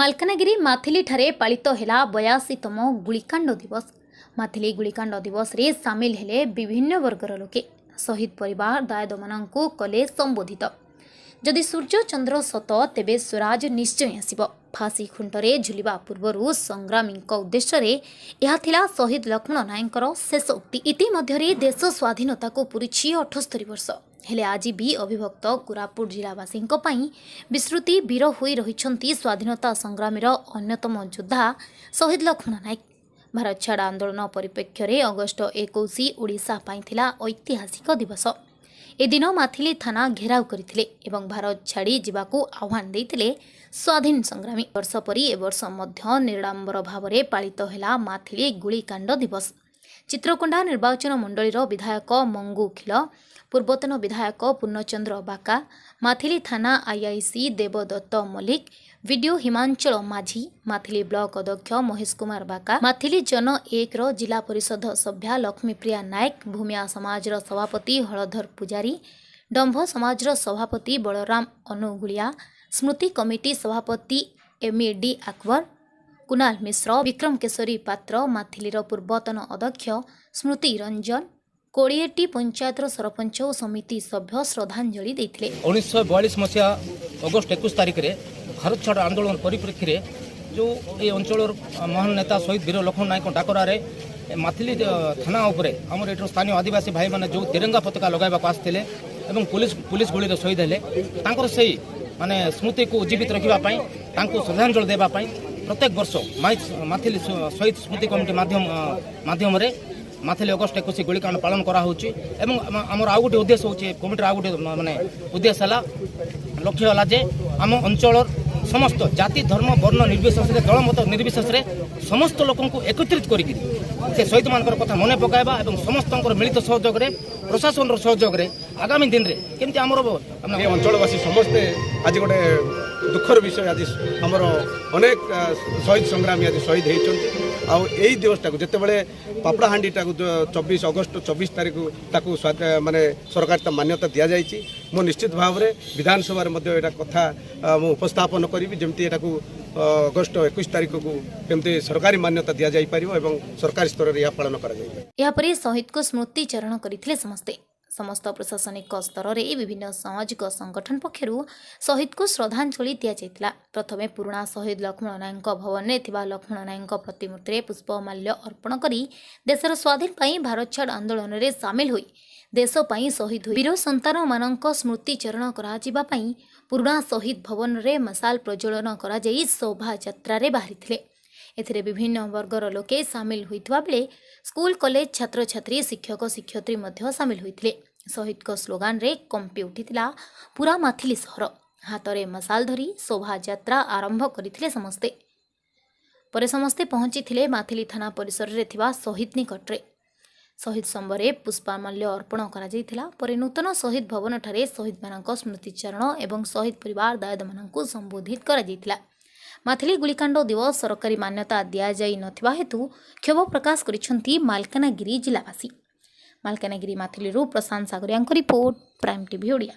ମାଲକାନଗିରି ମାଥିଲିଠାରେ ପାଳିତ ହେଲା 82ତମ ଗୁଳିକାଣ୍ଡ ଦିବସ। ମାଥିଲି ଗୁଳିକାଣ୍ଡ ଦିବସରେ ସାମିଲ ହେଲେ ବିଭିନ୍ନ ବର୍ଗର ଲୋକେ। ଶହୀଦ ପରିବାର ଦାୟଦମାନଙ୍କୁ କଲେ ସମ୍ବୋଧିତ। ଯଦି ସୂର୍ଯ୍ୟ ଚନ୍ଦ୍ର ସତ, ତେବେ ସ୍ୱରାଜ ନିଶ୍ଚୟ ଆସିବ। ଫାଶୀ ଖୁଣ୍ଟରେ ଝୁଲିବା ପୂର୍ବରୁ ସଂଗ୍ରାମୀଙ୍କ ଉଦ୍ଦେଶ୍ୟରେ ଏହା ଥିଲା ଶହୀଦ ଲକ୍ଷ୍ମଣ ନାୟକଙ୍କର ଶେଷ ଉକ୍ତି। ଇତିମଧ୍ୟରେ ଦେଶ ସ୍ୱାଧୀନତାକୁ ପୂରିଛି 78 ବର୍ଷ। ହେଲେ ଆଜି ବି ଅବିଭକ୍ତ କୋରାପୁଟ ଜିଲ୍ଲାବାସୀଙ୍କ ପାଇଁ ବିସ୍ମୃତି ବୀର ହୋଇ ରହିଛନ୍ତି ସ୍ୱାଧୀନତା ସଂଗ୍ରାମୀର ଅନ୍ୟତମ ଯୋଦ୍ଧା ଶହୀଦ ଲକ୍ଷ୍ମଣ ନାୟକ। ଭାରତ ଛାଡ଼ ଆନ୍ଦୋଳନ ପରିପ୍ରେକ୍ଷୀରେ ଅଗଷ୍ଟ 21 ଓଡ଼ିଶା ପାଇଁ ଥିଲା ଐତିହାସିକ ଦିବସ। ଏଦିନ ମାଥିଲି ଥାନା ଘେରାଉ କରିଥିଲେ ଏବଂ ଭାରତ ଛାଡ଼ି ଯିବାକୁ ଆହ୍ୱାନ ଦେଇଥିଲେ ସ୍ୱାଧୀନ ସଂଗ୍ରାମୀ। ବର୍ଷ ପରି ଏବର୍ଷ ମଧ୍ୟ ନିରାଡ଼ମ୍ବର ଭାବରେ ପାଳିତ ହେଲା ମାଥିଲି ଗୁଳିକାଣ୍ଡ ଦିବସ। ଚିତ୍ରକୋଣ୍ଡା ନିର୍ବାଚନ ମଣ୍ଡଳୀର ବିଧାୟକ ମଙ୍ଗୁ ଖିଲ, ପୂର୍ବତନ ବିଧାୟକ ପୂର୍ଣ୍ଣଚନ୍ଦ୍ର ବାକା, ମାଥିଲି ଥାନା ଆଇଆଇସି ଦେବଦତ୍ତ ମଲ୍ଲିକ, ବିଡିଓ ହିମାଞ୍ଚଳ ମାଝୀ, ମାଥିଲି ବ୍ଲକ ଅଧ୍ୟକ୍ଷ ମହେଶ କୁମାର ବାକା, ମାଥିଲି ଜନ 1ର ଜିଲ୍ଲା ପରିଷଦ ସଭ୍ୟା ଲକ୍ଷ୍ମୀପ୍ରିୟା ନାୟକ, ଭୂମିଆ ସମାଜର ସଭାପତି ହଳଧର ପୂଜାରୀ, ଡମ୍ଭ ସମାଜର ସଭାପତି ବଳରାମ ଅନୁଗୁଳିଆ, ସ୍ମୃତି କମିଟି ସଭାପତି ଏମ୍ଇଡି ଆକବର, କୁନାଲ ମିଶ୍ର, ବିକ୍ରମ କେଶରୀ ପାତ୍ର, ମାଥିଲିର ପୂର୍ବତନ ଅଧ୍ୟକ୍ଷ ସ୍ମୃତି ରଞ୍ଜନ, 20ଟି ପଞ୍ଚାୟତର ସରପଞ୍ଚ ଓ ସମିତି ସଭ୍ୟ ଶ୍ରଦ୍ଧାଞ୍ଜଳି ଦେଇଥିଲେ। 1942 ମସିହା ଅଗଷ୍ଟ 21 ତାରିଖରେ ଭାରତ ଛାଡ଼ ଆନ୍ଦୋଳନ ପରିପ୍ରେକ୍ଷୀରେ ଯେଉଁ ଏଇ ଅଞ୍ଚଳର ମହାନ ନେତା ଶହୀଦ ବୀର ଲକ୍ଷ୍ମଣ ନାୟକଙ୍କ ଡାକରାରେ ଏ ମାଥିଲି ଥାନା ଉପରେ ଆମର ଏଠିର ସ୍ଥାନୀୟ ଆଦିବାସୀ ଭାଇମାନେ ଯେଉଁ ତିରଙ୍ଗା ପତାକା ଲଗାଇବାକୁ ଆସିଥିଲେ ଏବଂ ପୁଲିସ ଗୁଳିରେ ଶହୀଦ ହେଲେ, ତାଙ୍କର ସେଇ ମାନେ ସ୍ମୃତିକୁ ଉଜ୍ଜୀବିତ ରଖିବା ପାଇଁ, ତାଙ୍କୁ ଶ୍ରଦ୍ଧାଞ୍ଜଳି ଦେବା ପାଇଁ ପ୍ରତ୍ୟେକ ବର୍ଷ ମାଥିଲି ଶହୀଦ ସ୍ମୃତି କମିଟି ମାଧ୍ୟମରେ ମାଥିଲି ଅଗଷ୍ଟ 21 ଗୁଳିକାଣ୍ଡ ପାଳନ କରାହେଉଛି। ଏବଂ ଆମର ଆଉ ଗୋଟିଏ ଉଦ୍ଦେଶ୍ୟ ହେଉଛି, କମିଟିର ଆଉ ଗୋଟିଏ ମାନେ ଉଦ୍ଦେଶ୍ୟ ହେଲା, ଲକ୍ଷ୍ୟ ହେଲା ଯେ ଆମ ଅଞ୍ଚଳର ସମସ୍ତ ଜାତି, ଧର୍ମ, ବର୍ଣ୍ଣ ନିର୍ବିଶେଷରେ, ଦଳମତ ନିର୍ବିଶେଷରେ ସମସ୍ତ ଲୋକଙ୍କୁ ଏକତ୍ରିତ କରିକିରି ସେ ଶହୀଦମାନଙ୍କର କଥା ମନେ ପକାଇବା ଏବଂ ସମସ୍ତଙ୍କର ମିଳିତ ସହଯୋଗରେ, ପ୍ରଶାସନର ସହଯୋଗରେ ଆଗାମୀ ଦିନରେ କେମିତି ଆମର ଏ ଅଞ୍ଚଳବାସୀ ସମସ୍ତେ ଆଜି ଗୋଟେ ଦୁଃଖର ବିଷୟ, ଆଜି ଆମର ଅନେକ ଶହୀଦ ସଂଗ୍ରାମୀ ଆଜି ଶହୀଦ ହେଇଛନ୍ତି। ଆଉ ଏଇ ଦିବସଟାକୁ ଯେତେବେଳେ ପାପଡ଼ାହାଣ୍ଡିଟାକୁ 24 ଅଗଷ୍ଟ 24 ତାରିଖ ତାକୁ ମାନେ ସରକାର ତା ମାନ୍ୟତା ଦିଆଯାଇଛି, ମୁଁ ନିଶ୍ଚିତ ଭାବରେ ବିଧାନସଭାରେ ମଧ୍ୟ ଏଇଟା କଥା ମୁଁ ଉପସ୍ଥାପନ କରିବି, ଯେମିତି ଏଟାକୁ ଅଗଷ୍ଟ 21 ତାରିଖକୁ କେମିତି ସରକାରୀ ମାନ୍ୟତା ଦିଆଯାଇପାରିବ ଏବଂ ସରକାରୀ ସ୍ତରରେ ଏହା ପାଳନ କରାଯାଇପାରିବ। ଏହାପରେ ଶହୀଦଙ୍କୁ ସ୍ମୃତିଚାରଣ କରିଥିଲେ ସମସ୍ତେ। ସମସ୍ତ ପ୍ରଶାସନିକ ସ୍ତରରେ ବିଭିନ୍ନ ସାମାଜିକ ସଂଗଠନ ପକ୍ଷରୁ ଶହୀଦଙ୍କୁ ଶ୍ରଦ୍ଧାଞ୍ଜଳି ଦିଆଯାଇଥିଲା। ପ୍ରଥମେ ପୁରୁଣା ଶହୀଦ ଲକ୍ଷ୍ମଣ ନାୟକଙ୍କ ଭବନରେ ଥିବା ଲକ୍ଷ୍ମଣ ନାୟକଙ୍କ ପ୍ରତିମୂର୍ତ୍ତିରେ ପୁଷ୍ପମାଲ୍ୟ ଅର୍ପଣ କରି ଦେଶର ସ୍ୱାଧୀନ ପାଇଁ ଭାରତ ଛାଡ଼ ଆନ୍ଦୋଳନରେ ସାମିଲ ହୋଇ ଦେଶ ପାଇଁ ଶହୀଦ ହୋଇ ବୀର ସନ୍ତାନମାନଙ୍କ ସ୍ମୃତିଚାରଣ କରାଯିବା ପାଇଁ ପୁରୁଣା ଶହୀଦ ଭବନରେ ମଶାଲ ପ୍ରଜ୍ୱଳନ କରାଯାଇ ଶୋଭାଯାତ୍ରାରେ ବାହାରିଥିଲେ। ଏଥିରେ ବିଭିନ୍ନ ବର୍ଗର ଲୋକେ ସାମିଲ ହୋଇଥିବା ବେଳେ ସ୍କୁଲ, କଲେଜ ଛାତ୍ରଛାତ୍ରୀ, ଶିକ୍ଷକ, ଶିକ୍ଷୟିତ୍ରୀ ମଧ୍ୟ ସାମିଲ ହୋଇଥିଲେ। ଶହୀଦଙ୍କ ସ୍ଲୋଗାନରେ କମ୍ପି ଉଠିଥିଲା ପୁରା ମାଥିଲି ସହର। ହାତରେ ମଶାଲ ଧରି ଶୋଭାଯାତ୍ରା ଆରମ୍ଭ କରିଥିଲେ ସମସ୍ତେ। ପରେ ସମସ୍ତେ ପହଞ୍ଚିଥିଲେ ମାଥିଲି ଥାନା ପରିସରରେ ଥିବା ଶହୀଦ ନିକଟରେ। ଶହୀଦ ସ୍ତମ୍ଭରେ ପୁଷ୍ପମାଲ୍ୟ ଅର୍ପଣ କରାଯାଇଥିଲା। ପରେ ନୂତନ ଶହୀଦ ଭବନଠାରେ ଶହୀଦମାନଙ୍କ ସ୍ମୃତିଚାରଣ ଏବଂ ଶହୀଦ ପରିବାର ଦାୟଦମାନଙ୍କୁ ସମ୍ବୋଧିତ କରାଯାଇଥିଲା। ମାଥିଲି ଗୁଳିକାଣ୍ଡ ଦିବସ ସରକାରୀ ମାନ୍ୟତା ଦିଆଯାଇ ନଥିବା ହେତୁ କ୍ଷୋଭ ପ୍ରକାଶ କରିଛନ୍ତି ମାଲକାନଗିରି ଜିଲ୍ଲାବାସୀ। ମାଲକାନଗିରି ମାଥିଲିରୁ ପ୍ରଶାନ୍ତ ସାଗରିଆଙ୍କ ରିପୋର୍ଟ, ପ୍ରାଇମ୍ ଟିଭି ଓଡ଼ିଆ।